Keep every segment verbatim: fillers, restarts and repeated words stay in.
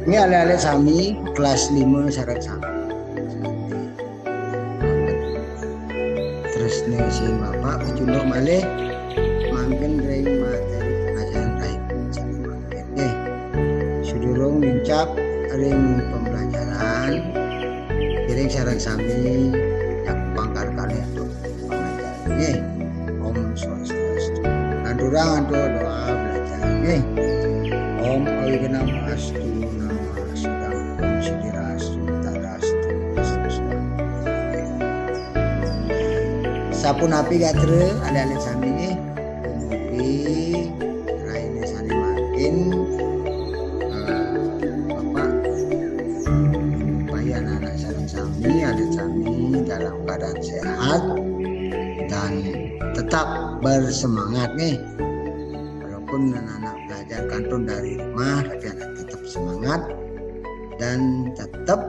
Niki alit-alit sami kelas lima sareng sami. Terus nih si Bapak kecunduk malih mangkin ring materi pelajaran rai. Nggih. Sedurung nincap ring pembelajaran, iring sareng sami nyapang karkane antuk pembelajaran. Nggih. Om Swastiastu. Lanturang antuk doa belajar. Nggih. Om Awighnam Astu Namo Siddham Om Siddhirastu Tadastu. Sapunapi gatra alit-alit sami nggih. Mugi raine sane mangkin, eh, Bapak, upaya anak-anak sareng sami, alit sami dalam keadaan sehat dan tetap bersemangat nggih. Walaupun anak-anak belajar kantun dari rumah, tapi anak tetap semangat dan tetap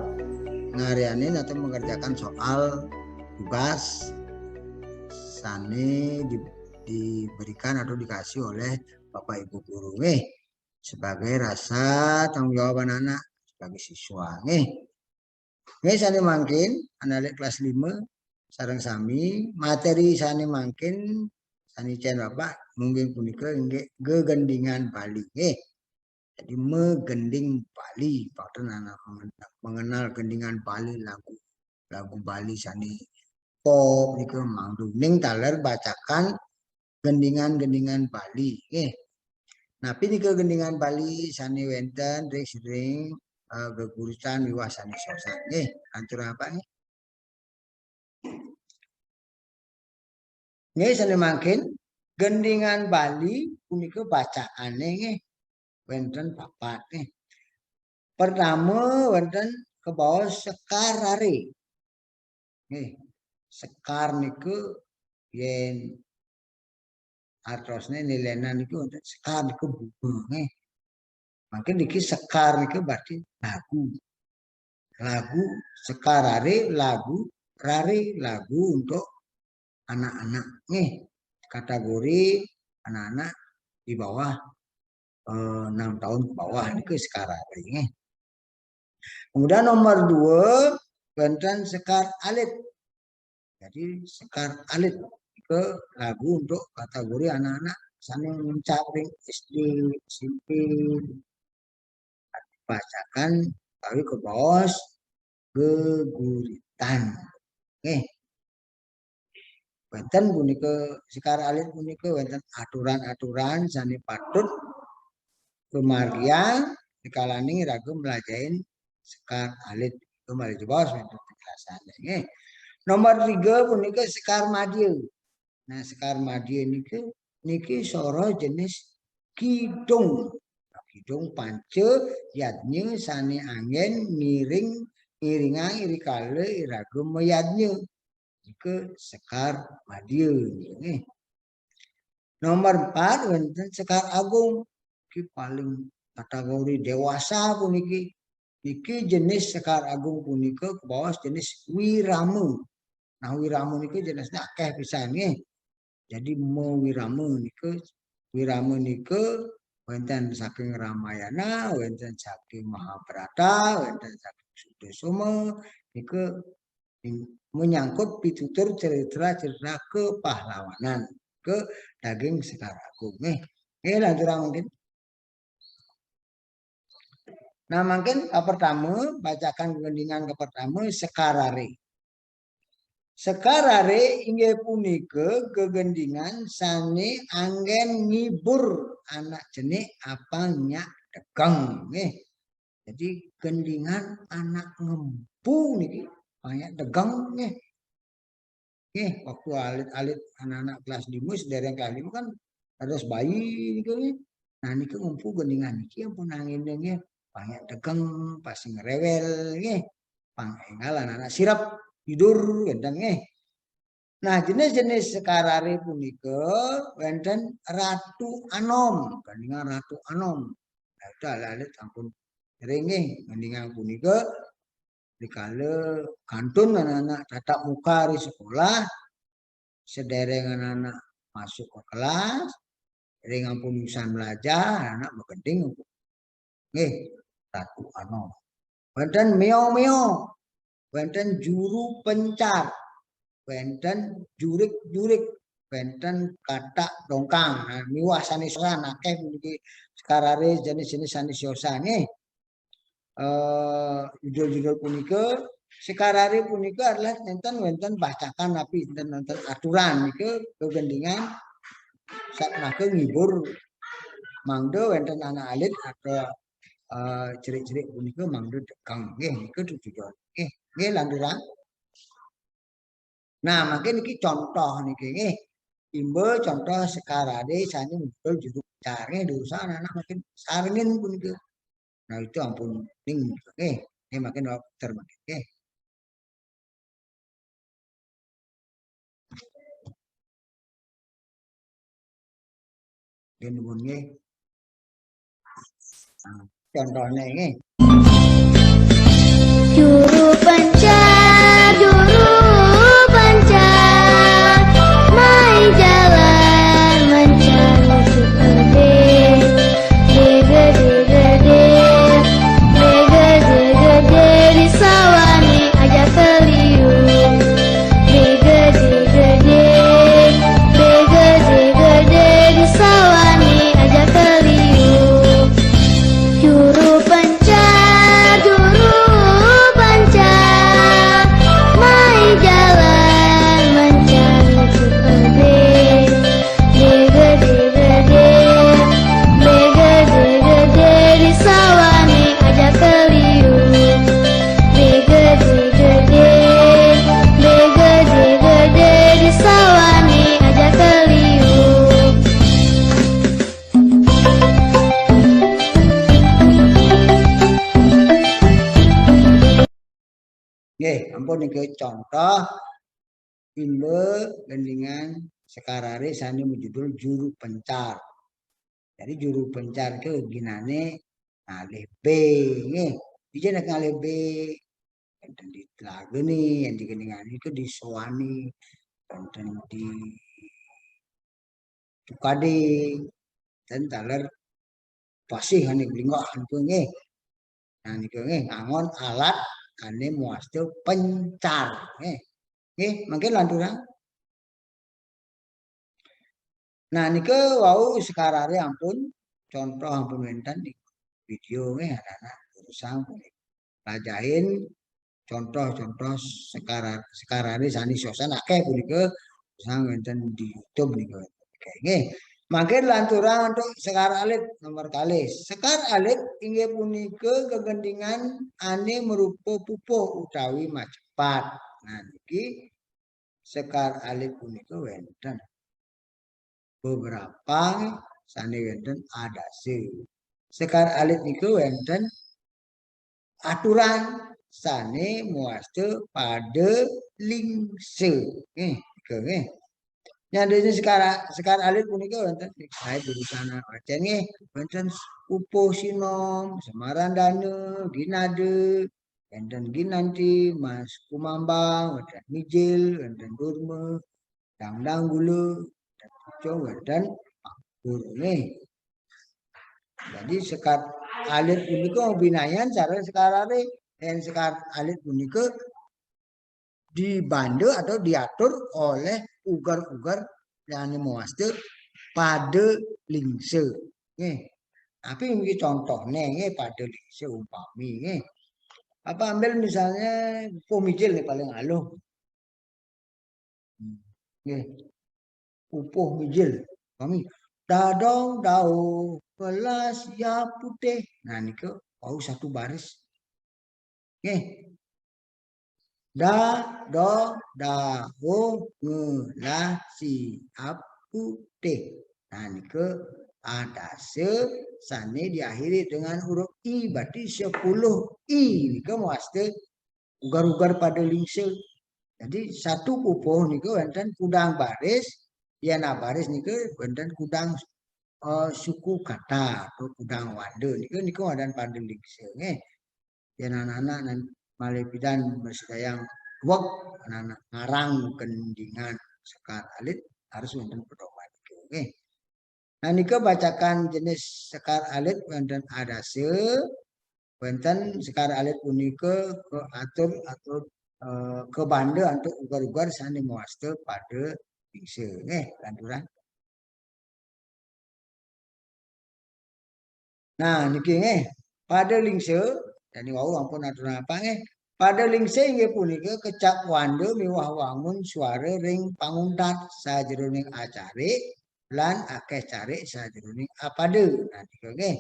ngarianin atau mengerjakan soal tugas sane di, diberikan atau dikasih oleh Bapak Ibu guru nggih, sebagai rasa tanggung jawab anak-anak sebagai siswa nggih. Nggih sane mangkin anak-anak kelas lima sareng sami materi sane mangkin sane cen Bapak mungkin punika inggih gegendingan Bali nggih. Jadi megending Bali, paten anak mengenal gendingan Bali lagu, lagu Bali sane pop nika mangduning taler bacakan gendingan-gendingan Bali nggih. Napi nika gendingan Bali sane wenten ring sering, eh, gegurutan miwah sane sosan nggih. Lanturang apa nggih? Nggih sane mangkin gendingan Bali punika bacaane nggih wenten papat nggih. Pertama wenten kebaos Sekar Rare. Nggih. Sekar niku yen artosne nilenan niku wenten sekar niku bunga nggih. Mangkin niki sekar niku berarti lagu. Lagu Sekar Rare, lagu rare, lagu untuk anak-anak nggih. Kategori anak-anak di bawah, eh, enam tahun ke bawah niku Sekar Rare nggih. Kemudian nomor dua wenten Sekar Alit. Jadi Sekar Alit ke lagu untuk kategori anak-anak sane nincap ring S D, S M P, bacakan utawi kebaos geguritan. Nggih. Wenten punika Sekar Alit punika wenten aturan-aturan sane patut pamargiang rikalaning iraga mlajahin Sekar Alit. Kembali jebos wenten penjelasane nggih. Nomor tiga punika Sekar Madya. Nah, Sekar Madya niki, niki soroh jenis kidung. Kidung panca yadnya sane anggen ngiring, ngiringang rikala iraga mayadnya. Nika Sekar Madya nggih. Nomor empat wenten Sekar Agung. Niki paling kategori dewasa puniki. Niki jenis Sekar Agung punika kebaos jenis wirama. Nah, wirama niki jenisnya akeh pisan nggih. Jadi mawirama nika, wirama nika wenten saking Ramayana, wenten saking Mahabharata, wenten saking Sutasoma, nika menyangkut pitutur cerita-cerita kepahlawanan ke daging Sekar Agung nggih. Nggih, lanturang mungkin. Nah, mangkin kapertama, bacakan gegendingan kapertama, Sekar Rare. Sekar Rare inggih punika gegendingan sane anggen ngibur anak cenik apang nyak degeng nggih. Jadi gendingan anak ngempu niki pang nyak degeng nggih. Nggih, waktu alit-alit anak-anak kelas lima, sedereng kelas lima kan dados bayi niku nggih. Nah, niku ngempu gendingan niki ampun angin nggih. Pang nyak degeng, pasti ngrewel nggih. Pang enggal anak-anak sirep, tidur, wenten nggih. Nah, jenis-jenis Sekar Rare punika wenten Ratu Anom, gendingan Ratu Anom. Nah, itu alit-alit ampun sering nggih, gendingan punika rikala kantun anak-anak tatap muka di sekolah, sedereng anak-anak masuk ke kelas, ring ampun usan belajar, anak magending. Nggih. Ratu Anom. Wénten meo-meo, wénten juru pencar, wénten jurik-jurik, wénten kathak dongkang. Nah, miwah sanés siosan akéh puniki sekarare jenis-jenis sanés siosan nggih. Eh, judul-judul punika, sekarare punika adalah nénten wénten bacakan napi nénten wénten aturan nika kegendingan satmaka ngibur mangda wénten anak alit atau eh, cerik-cerik punika mangda dekeng nggih nika tujuan nggih nggih lanturang. Nah, mangke niki contoh niki nggih. Imba contoh sekarare sane muncul juru pencar nggih durusang anak makin sarengin punika. Nah, itu ampun ning nggih. Nggih makin dokter makin nggih. Nggih nuwun nggih. Nah, contohnya nggih. Juru pencar, juru pencar, mai jalan mencari si Ade. Dege dege de, dege dege de, di sawah ni aja keliu. Dege dege de, dege dege de, di sawah ni aja keliu. Juru pencar, juru pencar, mai jalan mencari si Ade. Dege dege de, dege dege de, di sawah ni aja keliu. Dege dege de, dege dege de, di sawah ni aja keliu. Nggih, ampun niki contoh imba gendingan sekarare sane majudul juru pencar. Jadi juru pencar ke ginane ngalih be nggih. Ija nek ngalih be wonten di Tlageni, yang di gendingan itu di Sowani, wonten di Tukade, dan taler pasih ane blinggok niku nggih. Nah niku nggih ngangon alat ane muastu pencar nggih. Nggih, mangke lanturang. Nah, nika wau sekarare ampun contoh ampun wenten di video nggih anak-anak durusang pun lajahin contoh-contoh sekara sekarare sani siosan akeh punika durusang wenten di YouTube nika. Oke, nggih. Mangke lanturang untuk sekar alit nomor kalih. Sekar alit inggih punika gegendingan ane merupa pupuh utawi macepat. Nah, niki sekar alit punika wenten beberapa sane wenten adase. Sekar alit nika wenten aturan sane muaste pada lingse. Nggih, nika nggih. Nyandene sekar sekar alit punika wenten kae durusana wacen nggih, wenten upuh sinom, semaran dana, ginade, wenten ginanti, mas kumambang, wenten mijil, wenten durma, dangdang gula, wenten pucung, wenten anggur nggih. Jadi sekar alit punika binayan sareng sekar alit. Yen sekar alit punika dibanda atau diatur oleh uger-uger yang muaste pada lingse. Nggih. Tapi niki contohne nggih pada lingse umpami nggih. Apa ambil misalnya upuh mijil nih paling aluh. Nggih. Upuh mijil. Kami dadong dauh ngelah siap putih. Nah niku wau satu baris. Nggih. Da do dauh ngelah siap putih. Nah niku adase sane diakhiri dengan huruf i, berarti sepuluh i niku muaste uger-uger pada lingse. Jadi satu pupuh niku wenten kudang baris, yen baris niku wenten kudang eh, suku kata atau kudang wanda niku niku adan pada lingse nggih. Yen anak-anak nan malih pidan sedayang wek anak-anak ngarang gendingan sekar alit harus wenten pedoman niku nggih. Nah nika bacakan jenis sekar alit wenten adase Wénten sekar alit punika kaatur-atur, eh, kabanda antuk uger-uger sané mawasta pada lingsa. Nggih, lanturang. Nah, niki nggih, pada lingsa, dene wau ampun aturang apa nggih. Pada lingsa inggih punika kecap wanda miwah wangun suara ring panguntat sajeroning acarik lan akeh carik sajeroning apada. Nah, nika nggih.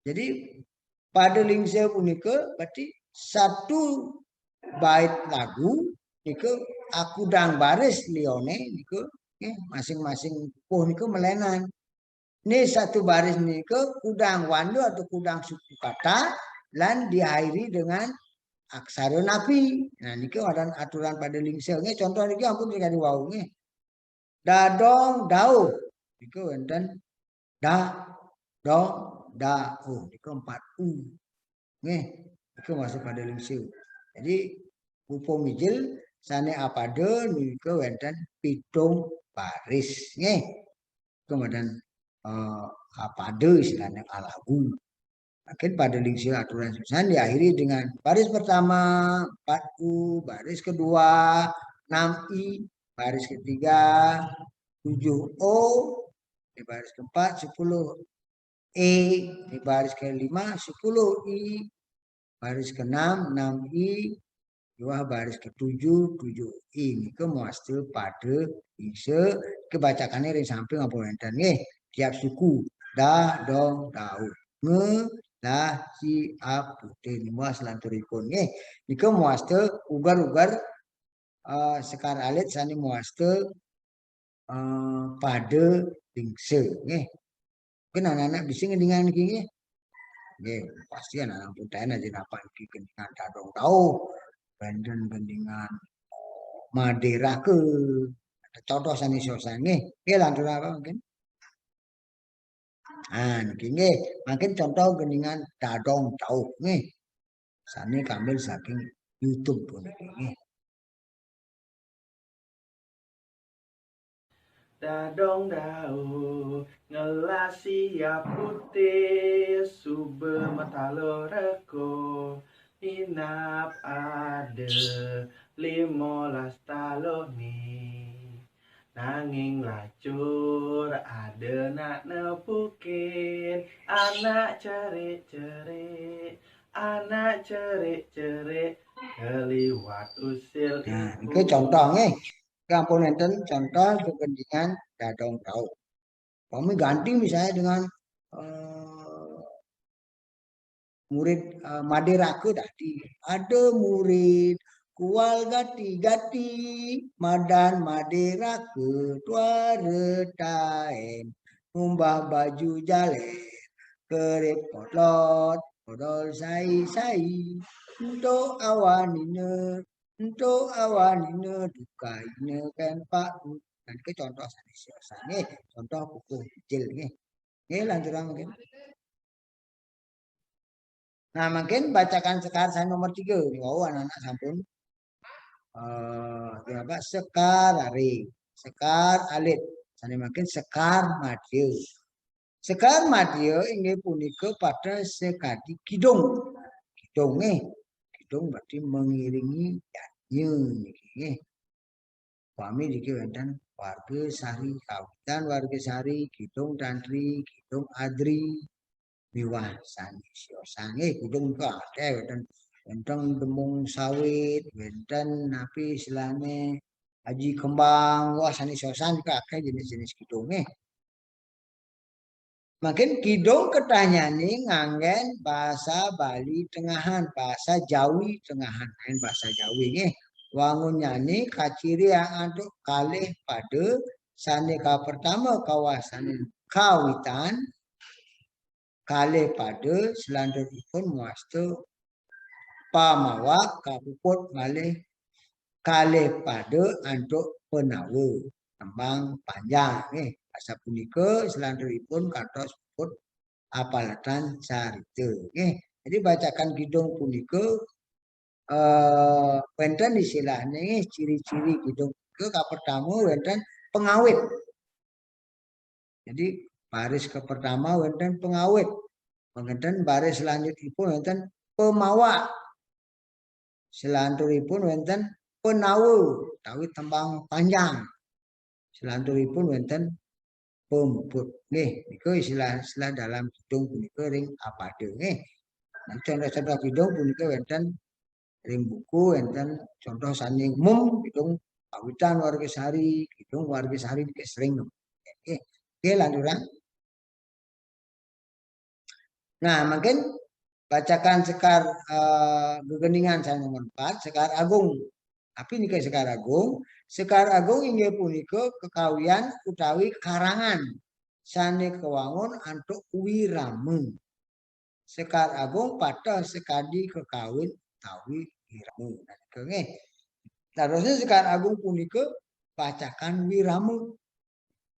Jadi pada lingsa punika berarti satu bait lagu nika akudang baris liyane nika nggih, masing-masing pupuh nika melenan. Ini satu baris nika kudang wanda atau kudang suku kata lan diakhiri dengan aksara napi. Nah, nika wonten aturan pada lingsa nggih. Contoh niki ampun sekali wau nggih. Dadong dauh. Nika wonten da, dong, dauh. Nika empat u. Nggih, nika masuk pada lingsa. Jadi pupuh mijil sane apada nika wonten pitung baris nggih. Nika wonten, eh, apada istilahnya alagu. Mungkin pada lingsa aturan susan diakhiri dengan baris pertama empat u, baris kedua enam i, baris ketiga tujuh o, di baris keempat sepuluh e, di baris kelima sepuluh i, baris keenam enam i, miwah baris ketujuh tujuh i. Nika mawasta pada lingsa, kebacakane ring samping ampun wonten nggih. Tiap suku. Da, dong, dauh. Nge, lah, ci, ap, putih. Miwah selanturipun nggih. Nika mawasta uger-uger, eh, sekar alit sane mawasta, eh, pada lingsa nggih. Mungkin anak-anak bisa ngendingan niki nggih. Nggih, pasti anak-anak pun taen aja napa niki gendingan dadong dauh. Banten gendingan maderake. Contoh sane sosan nggih. Nggih, lantur apa mungkin? Ah, niki nggih, mangkin contoh gendingan dadong dauh nggih. Sane kambil saking YouTube puniki nggih. Dadong dauh ngelah siap putih, suba matala reka, inap ada limolas talohne. Nanging lacur ada nak nepukin, anak cerik-cerik, anak cerik-cerik, keliwat usil. Nah, itu contoh nggih. Ampun enten contoh kepentingan dadong dauh. Kami ganti misalnya dengan, eh, murid, eh, maderake tadi. Ada murid kual gati-gati, madan maderake tuara taen, ngumbah baju jalen, kerep potlot, odol sai-sai, ento awanina, ento awanina, dukaina ken Pak. Nah, niki contoh sanes, sanes, contoh pupuh mijil nggih. Nggih, lanturang mungkin. Nah, mungkin bacakan sekar sane nomor tiga. Wau anak-anak sampun, eh, apa, sekar arit, sekar alit. Sane mungkin sekar madya. Sekar madya inggih punika pada sekadi kidung. Kidung nggih. Kidung berarti mengiringi yadnya niki nggih. Upami niki wonten warga sari, kawitan warga sari, kidung tantri, kidung adri, miwah sane siosan. Nggih, kidung nika akeh wonten, wonten demung sawit, wonten napi istilahne aji kembang, wah sane siosan nika akeh jenis-jenis kidung nggih. Mungkin kidung ketahnyane nganggen basa Bali tengahan, basa Jawi tengahan, lain basa Jawi nggih. Wangunnyane kaciri antuk kalih pada, sane kapertama kawastane kawitan, kalih pada, selanturipun mawasta pamawak kapuput malih kalih pada antuk panawa tembang panjang nggih. Asapunika selanturipun kantos puput apalatan carita nggih. Jadi bacakan kidung punika, eh, wenten istilahne nggih, ciri-ciri kidung punika kapertama wenten pengawit. Jadi baris kepertama wenten pengawit. Mangkenten baris selanjutipun wenten pemawa. Selanturipun wenten penawa utawi tembang panjang. Selanturipun wenten pemuput. Nggih, niku istilah-istilah dalam kidung punika ring apada nggih. Nah, contoh-contoh kidung punika wenten ring buku, wenten contoh sane umum, kidung Pawitan Wargasari, kidung Wargasari niki sering. Nggih, nggih lanturang. Nah, mungkin bacakan sekar eh, gegendingan saya nomor empat, Sekar Agung. Tapi nika Sekar Agung, Sekar Agung inggih punika kekawian utawi karangan sane kawangun antuk wirama. Sekar Agung pateh sekadi kekawin utawi wirama. Nah, nika nggih. Terusnya Sekar Agung punika bacakan wirama.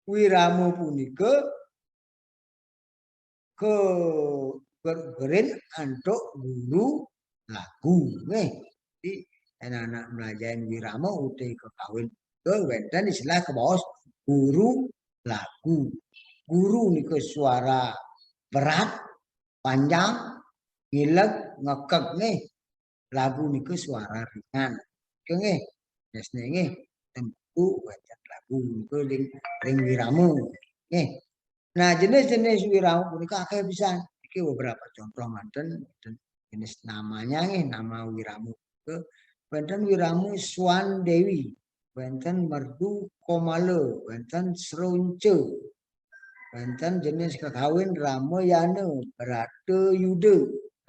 Wirama punika ke ger-, gerin antuk guru lagu nggih. Jadi anak-anak melajahin wirama utawi kekawin ke wenten istilah kebaos guru lagu. Guru nika suara berat, panjang, ngileg, ngekeg nggih. Lagu nika suara ringan. Oke nggih. Yes nggih. Tempu wenten lagu nika ring, ring wirama. Nggih. Nah, jenis-jenis wirama punika akeh pisan. Iki beberapa contoh manten, manten jenis namanya nggih, nama wirama punika. Wenten wirama Swan Dewi, wenten Merdu Komala, wenten Sronca, wenten jenis kekawin Ramayana, Bratayuda,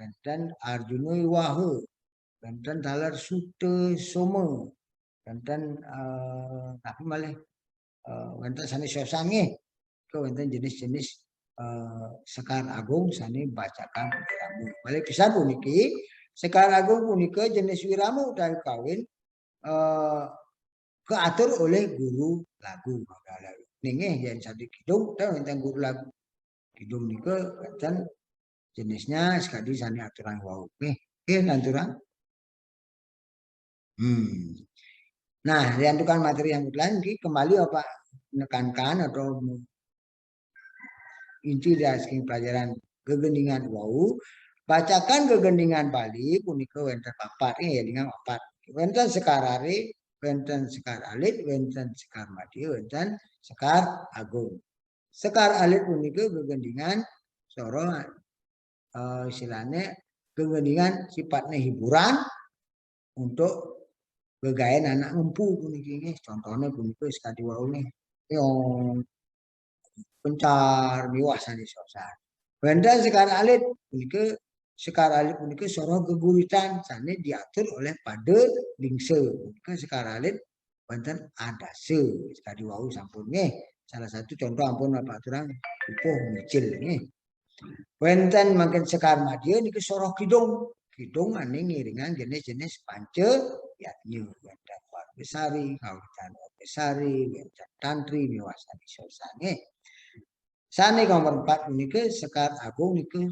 wenten Arjuna Wiwaha, wenten taler Sutasoma, wenten eh, tapi malih eh, wenten sane siosan nggih. Ke wenten jenis-jenis eh, Sekar Agung sane bacakan wirama. Malih pisan puniki, Sekar Agung punika jenis wirama utawi kawin eh, keatur oleh guru lagu. Nggih, yen sadi kidung, ta wenten guru lagu. Kidung nika wenten jenisnya sekadi sane aturang wau. Nggih, nggih, lanturang. Hmm. Nah, riantukan materi yang lain, nggih, kembali Bapak nekankan atau inti dari saking pelajaran gegendingan wau, bacakan gegendingan Bali punika wenten papat, eh, ya, dengan papat. Wenten Sekar Arit, wenten Sekar Alit, wenten Sekar Madya, wenten Sekar Agung. Sekar Alit punika gegendingan soroh eh, istilahnya gegendingan sifatnya hiburan untuk gegaen anak ngempu puniki nggih. Contohnya punika sekadi wau nggih. Yang pencar miwah sane siosan. Wenten Sekar Alit punika, Sekar Alit punika soroh geguritan sane diatur oleh pada lingsa. Punika Sekar Alit wenten adasa sekadi wau sampun nggih. Salah satu contoh ampun Bapak aturang pupuh mijil nggih. Wenten mangkin Sekar Madya niki soroh kidung. Kidung ane ngiringan jenis-jenis panca yadnya. Wenten Wargasari, kawitan Wargasari, wenten tantri miwah sane siosan nggih. Sane nomor empat punika Sekar Agung nika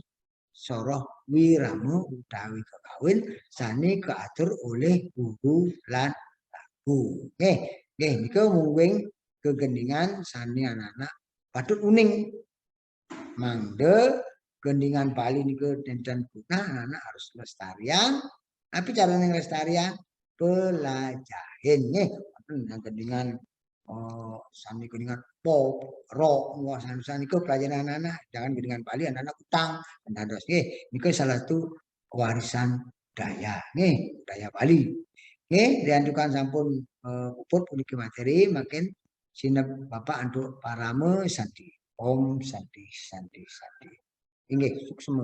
soroh wirama utawi kekawin sane kaatur oleh guru lan lagu. Nggih, nggih nika mungguing gegendingan sane anak-anak patut uning. Mangda gendingan Bali nika nenten punah, anak-anak harus lestarian. Tapi carane nglestarian pelajahin nggih. Wonten gendingan eh, sami gendingan pop, rock, wah sami-sami niku pelajaran anak-anak, jangan gendingan Bali anak-anak utang, dados nggih. Niku salah satu warisan budaya nggih, budaya Bali. Nggih, riantukan sampun eh, puput puniki materi, mangkin sineb Bapak antuk parama santi. Om Santi, Santi, Santi. Inggih, suksma.